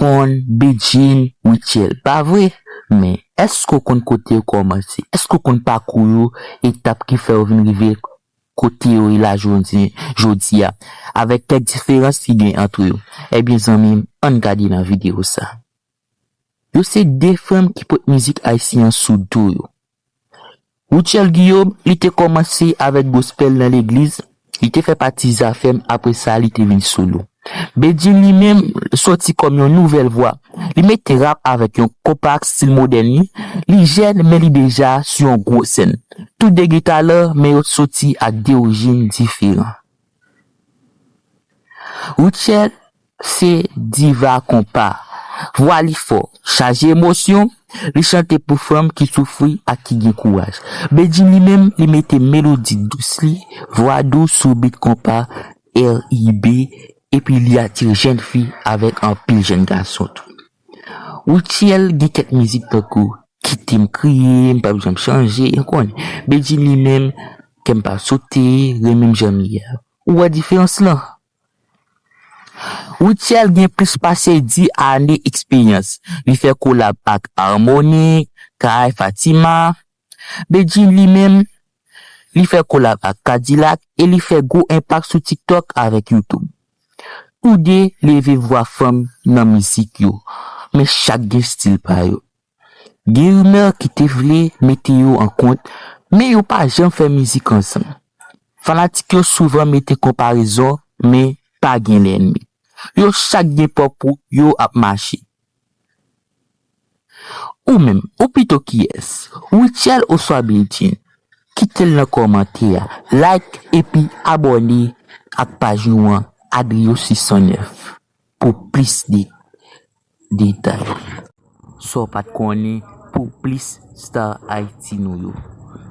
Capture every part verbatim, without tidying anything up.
konn Bedjine, Rutshelle, pa vre? Men èske w konn kote yo kòmanse? Èske w konn pakou yo, etap ki fè yo vin rive kote yo ye la jodi, jodi a, avèk kèk diferans ki gen ant yo? Ebyen, zanmi m, ann gade nan videyo sa. Yo se de fanm ki pot mizik ayisyen an sou do yo. Rutshelle Guillaume, li te kòmanse avèk gospel nan legliz, li te fè pati Zafèm, apre sa, li te vin solo. Bedjine li menm soti kòm yon nouvèl vwa. Li mete rap avèk yon konpa ak stil modèn li. Li jèn, men li deja sou yon gwo sèn. Tou de gen talan, men yo soti ak de orijin diferan. Rutshelle se diva konpa. Vwa li fò, chaje emosyon, li chante pou fanm ki soufri ak ki gen kouraj. Bedjine li menm, li mete melodi dous li, vwa dous sou beat konpa, R I B, epi li atire jèn fi avèk anpil jèn gason tou. Rutshelle gen kèk mizik tankou Kite m kriye, m p ap janm chanje, ou konnen. Bedjine li menm, Kè m pa sote, renmen m jan m ye a. Ou wè diferans lan? Rutshelle gen plis pase dis ane eksperyans. Li fè kolab ak Harmonik, Kay, Fatima. Bedjine li menm, li fè kolab ak K-Dilak e li fè gwo enpak sou TikTok avèk YouTube. Tou de leve vwa fanm nan mizik yo, men chak gen stil pa yo. Gen rimè ki te vle mete yo an kont, men yo pa janm fè mizik ansanm. Fanatik yo souvan mete konparezon, men pa gen lènmi. Yo chak gen pòp yo ap mache. Ou menm, ou pito kiyès? Rutshelle oswa Bedjine? Kite l nan kòmantè a. Like epi abòne ak paj nou an, Adrio sis san nèf, pou plis de detay. Sa w pa t konnen pou plis star Ayiti nou yo.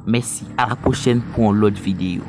Mèsi, a la pwochèn pou yon lòt videyo.